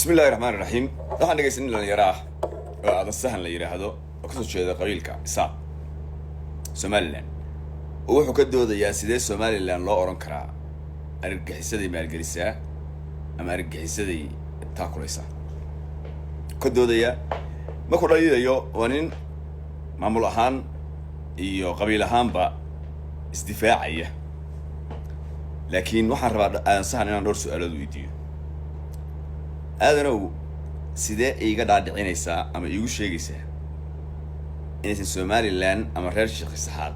Bismi illahi raxmaan raxiim. Waxaan dhegeysan nin dhalinyaro ah oo Aadan Sahan la yidhaahdo oo kasoo jeeda qabiilka Isaaq, Somaliland, oo wuxuu ka doodayaa sidee Somaliland loo odhan karaa argagixisaday maalgelisaa ama argagixisaday taakulaysaa. Ka doodayaa markuu dhaliilayo waa nin maamul ahaan iyo qabiil ahaanba isdifaacaya, laakiin waxaan rabaa Aadan Sahan inaan dhowr su-aalood weydiiyo. Aadanow, sidee iiga dhaadhicinaysaa ama iigu sheegaysaa inaysan Somaliland ama reer Sheekh Isaxaaq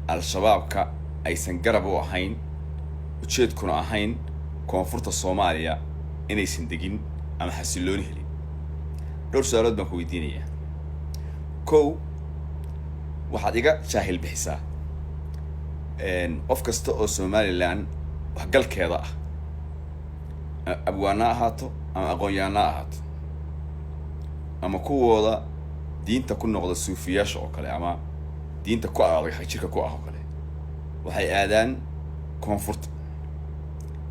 Al-Shabaabka aysan garab u ahayn, ujeedkuna ahayn koonfurta Soomaaliya inaysan degin ama xasillooni helin? Dhowr su-aalood baan ku weydiinayaa. Kow, waxaad iga jaahil bixisaa qof kasta oo Somaliland waxgalkeeda ah, abwaana ahaato ama aqoon-yahanna ahaato ama kuwooda diinta ku noqda suufiyaasha oo kale ama diinta ku adag, jirka ku ah oo kale, waxay aadaan koonfurta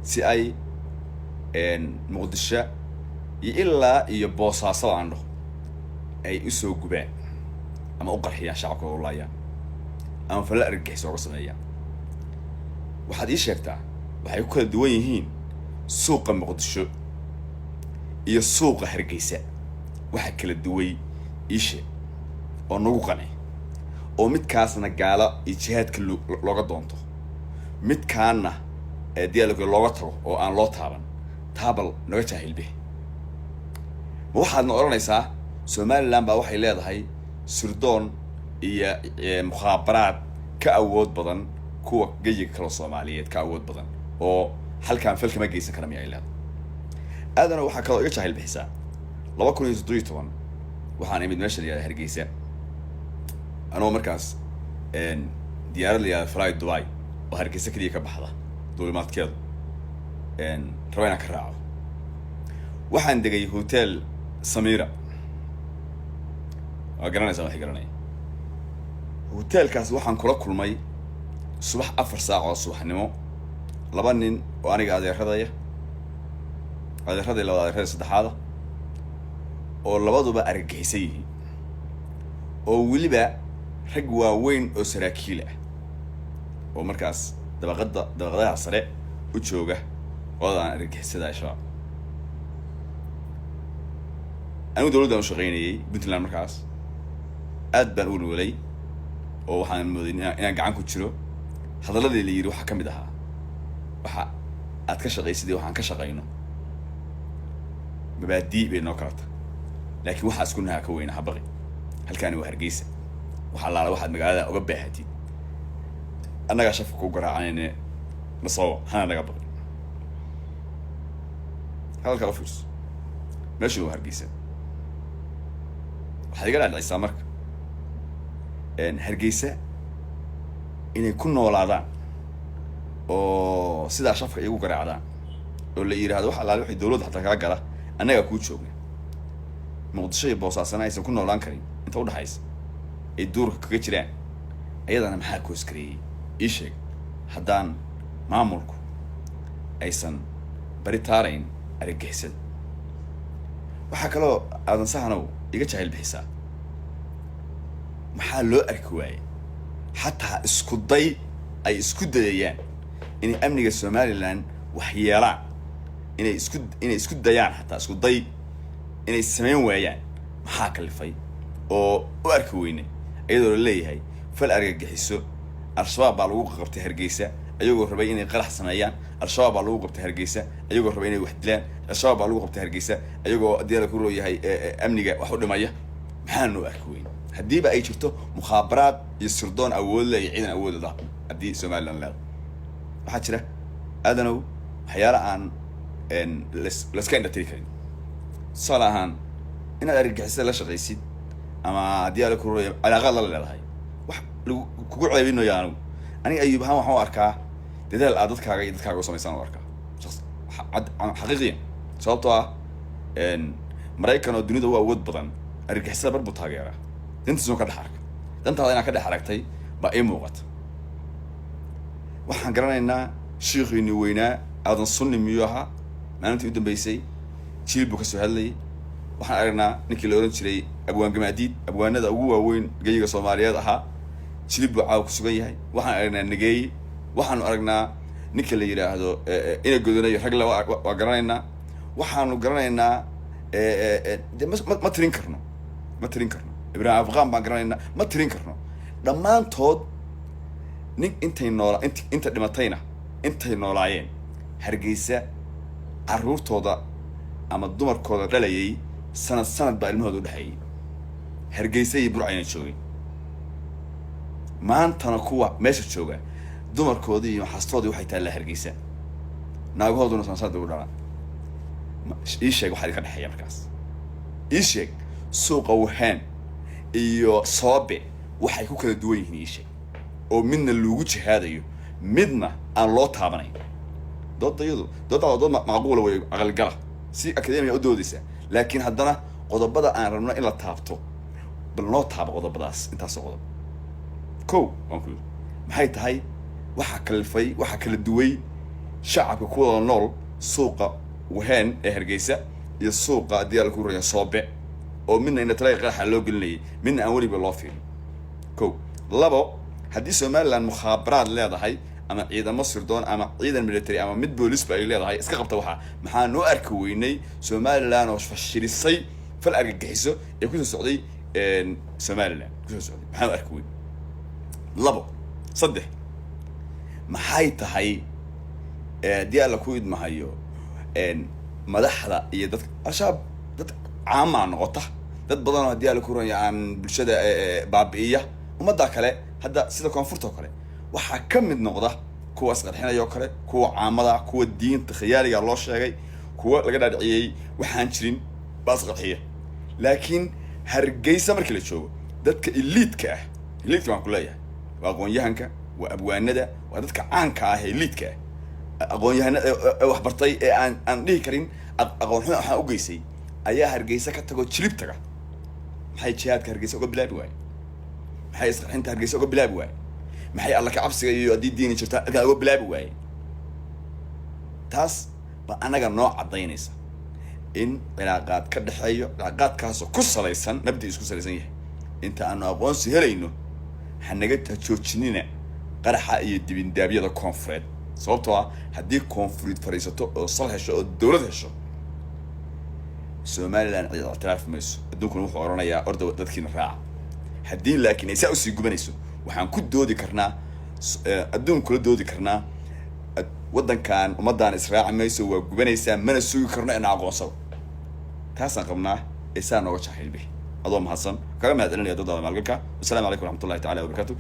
si ay Muqdisho iyo ilaa iyo Boosaasada aan dhaho ay usoo gubaan ama u qarxiyaan, shacabkooda u laayaan ama falla argagixis ooga sameeyaan. Waxaad ii sheegtaa waxay ku kala duwan yihiin suuqa Muqdisho iyo suuqa Hargeysa. Waxa kala duway ii sheeg oo nagu qanci, oo midkaasna gaalo iyo jihaadka looga doonto, midkaanna dialoga looga tago oo aan loo taaban. Taabal naga jaahilbe. Ma waxaadna odhanaysaa Somaliland baa waxay leedahay sirdoon iyo mukhaabaraad ka awood badan kuwa geyiga kaloo Soomaaliyeed ka awood badan oo halkaan fal kama geysan kara, miya ay leedahay? Aadana, waxaa kaloo iga jaahil bixisaa, 2017 waxaan imid meesha la yihahda Hargeysa, anoo markaas diyaarad la yihahda Fly Dubai oo Hargeysa keliya ka baxda duulimaadkeedu raba inaan ka raaco. Waxaan degay Hotel Samira, waa garanaysaa waxay garanaya hotelkaas. Waxaan kula kulmay subax 4 saac oo subaxnimo laba nin oo aniga adeeradaya, adeeraday labada, adeerada saddexaada, oo labaduba argagixisan yihiin, oo weliba rag waaweyn oo saraakiil ah oo markaas dabaqada dabaqadaha sare u jooga qoladaan argagixisada Al-Shabaab. Anigu dowladdan u shaqaynayay Puntland markaas. Aad baan u welwelay oo waxaan mooday inaan gacan ku jiro. Hadalladii la yidhi waxaa ka mid ahaa: "Waxa aad ka shaqaysidii waxaan ka shaqayno mabaadii bay noo kala tahay, laakiin waxaa isku nahaa ka weyna habaqi. Halkaani waa Hargeysa, wax allaala waxaad magaalada uga baahatid annagaa shafka ku garaacanayne, nasoo hana naga baqi." Hadalkaa u fiirso, meeshuna waa Hargeysa. Waxaad iga dhaadhicisaa marka Hargeysa inay ku noolaadaan oo sidaa shafka igu garaacdaan oo la yidhahdo wax allaale waxay dowladda xataa kala gala annagaa kuu joogna, Muqdisho iyo Boosaasana aysan ku noolaan karin inta udhaxaysa ay duurka kaga jiraan, ayadana maxaa koosgareeyey? Ii sheeg haddaan maamulku aysan bari taarayn argagixisada. Waxaa kaloo, Aadan Sahanow, iga jahil bixisaa maxaa loo arki waayey xataa isku day ay isku dayayaan inay amniga Somaliland waxyeelaan, inay isku dayaan, xataa isku day inay samayn waayaan? Maxaa kalifay oo u arki weyne iyadoo la leeyahay fal argagixiso Al-Shabaab baa lagu qabtay Hargeysa ayagoo rabay inay qarax sameeyaan, Al-Shabaab baa lagu qabtay Hargeysa ayagoo rabay inay wax dilaan, Al-Shabaab baa lagu qabtay Hargeysa ayagoo diyaala ku rooyahay amniga wax u dhimaya? Maxaanu arki weyne haddiiba ay jirto mukhaabaraad iyo sirdoon awood le iyo ciidan awood leh haddii Somaliland leedahay? Waxaa jira, Aadanow, waxyaala aan layska indhatiri karin. Tusaale ahaan, inaad argagixisada la shaqaysid ama haddii ala ku rooya calaaqaad la leedahay, wax lagu kugu ceebinayo anigu, aniga Ayuub ahaan, waxaan u arkaa dadaal aad dadkaaga iyo dadkaaga u samaysaan u arkaa xaqiiqiyan, sababtoo ah Maraykan oo dunida u awood badan argagixisada bar buu taageeraa, dantiisuna ka dhex arka. Dantaada inaad ka dhex aragtay baa ii muuqata. Waxaan garanaynaa shiikhiini weynaa, Aadan Sunni miyuu ahaa, maalintii u dambeysay. Jilib buu kasoo hadlayay. Waxaan aragnaa ninkii la ohan jiray Abwaan Gamaadiid, abwaanada ugu waaweyn geyiga Soomaaliyeed ahaa, Jilib buu caawa ku sugan yahay. Waxaan aragnaa Nageeye. Waxaanu aragnaa ninka la yidhaahdo ina Godanayo ragle, waa garanaynaa. Waxaanu garanaynaa, de ma tirin karno, ma tirin karno. Ibrahim Afqaan baan garanaynaa, ma tirin karno dhammaantood. Nin intay noola int inta dhimatayna intay noolaayeen Hargeysa carruurtooda ama dumarkooda dhalayay, sanad sanad baa ilmahooda udhexeeyay. Hargeysa iyo Burcayna joogay. Maantana kuwa meesha jooga dumarkoodii iyo maxaastoodii waxay taallaa Hargeysa, naagahooduna sanad sanad bay u dhalaan. Ii sheeg waxaa idinka dhexeeya markaas. Ii sheeg suuqa Wahaan iyo Soobe waxay ku kala duwan yihiin. Ii sheeg oo midna loogu jihaadayo, midna aan loo taabanayn. Doodayadu dooddaa waa dood macquula wey, caqligala, si academia u doodaysa, laakiin haddana qodobada aan rabno in la taabto, bal noo taabo qodobadaas, intaasoo qodob. Ko waan ku yidhi, maxay tahay waxaa kalifay, waxaa kala duway shacabka ku wada nool suuqa Waheen ee Hargeysa iyo suuqa haddii alla ku raya Soobe, oo midna indhatalaya qaraxa loo gelinayay, midna aan weliba loo fiirin? Ko labo, haddii Somaliland mukhaabaraad leedahay ama ciidamo sirdoon ama ciidan military ama mid boolisba ay leedahay, iska qabta waxaa, maxaa noo arki weynay Somaliland oo fashilisay fal argagixiso ee kusoo socday Somaliland kusoo socday? Maxaa u arki weynay? Labo, saddex, maxay tahay haddii Alla ku idmahayo madaxda iyo dadka Al-Shabaab dad caamaa noqota, dad badan oo haddii Alla ku ranya aan bulshada baabi'iya, ummadda kale hadda sida koonfurta oo kale waxaa ka mid noqda kuwa isqarxinaya oo kale, kuwa caamada, kuwa diinta khiyaaliga loo sheegay, kuwa laga dhaadhiciyey waxaan jirin baa isqarxiya. Laakiin Hargeysa markii la joogo, dadka elite-ka ah, elite-ka baan ku leeyahay waa aqoon-yahanka, waa abwaanada, waa dadka caanka ah ee elite-ka ah, aqoon-yahana ee waxbartay ee aan dhihi karin aqoon xuma waxaan u geysay, ayaa Hargeysa ka tago, Jilib taga. Maxay jihaadka Hargeysa uga bilaabi waaye? Maxay isqarxinta Hargeysa uga bilaabi waaye? Maxay Alla ka cabsiga iyo haddii diini jirta halkaa uga bilaabi waaye? Taas ba anaga noo caddaynaysa in cilaaqaad ka dhexeeyo, cilaaqaadkaasoo ku salaysan mabdi isku salaysan yahay. Inta aanu aqoonsi helayno, hanaga joojinina qaraxa iyo dibindaabyada koonfureed, sababtoo ah haddii koonfureed fadhiisato oo sal hesho oo dowlad hesho, Somaliland cid ictiraafi mayso, adduunkuna wuxuu odhanayaa orda dadkiina raaca. Haddii laakiin ay saa usii gubanayso, waxaan ku doodi karnaa, adduun kula doodi karnaa, waddankan ummaddan israaci mayso, waa gubanaysaa, mana sugi karno ina aqoonsado. Taasaan qabnaa ee saa nooga jaxaylbi. Adoo mahadsan, kaga mahad celinaya doodaada maalgalka. Wasalaamu calaykum waraxmatullahi tacala wabarakatu.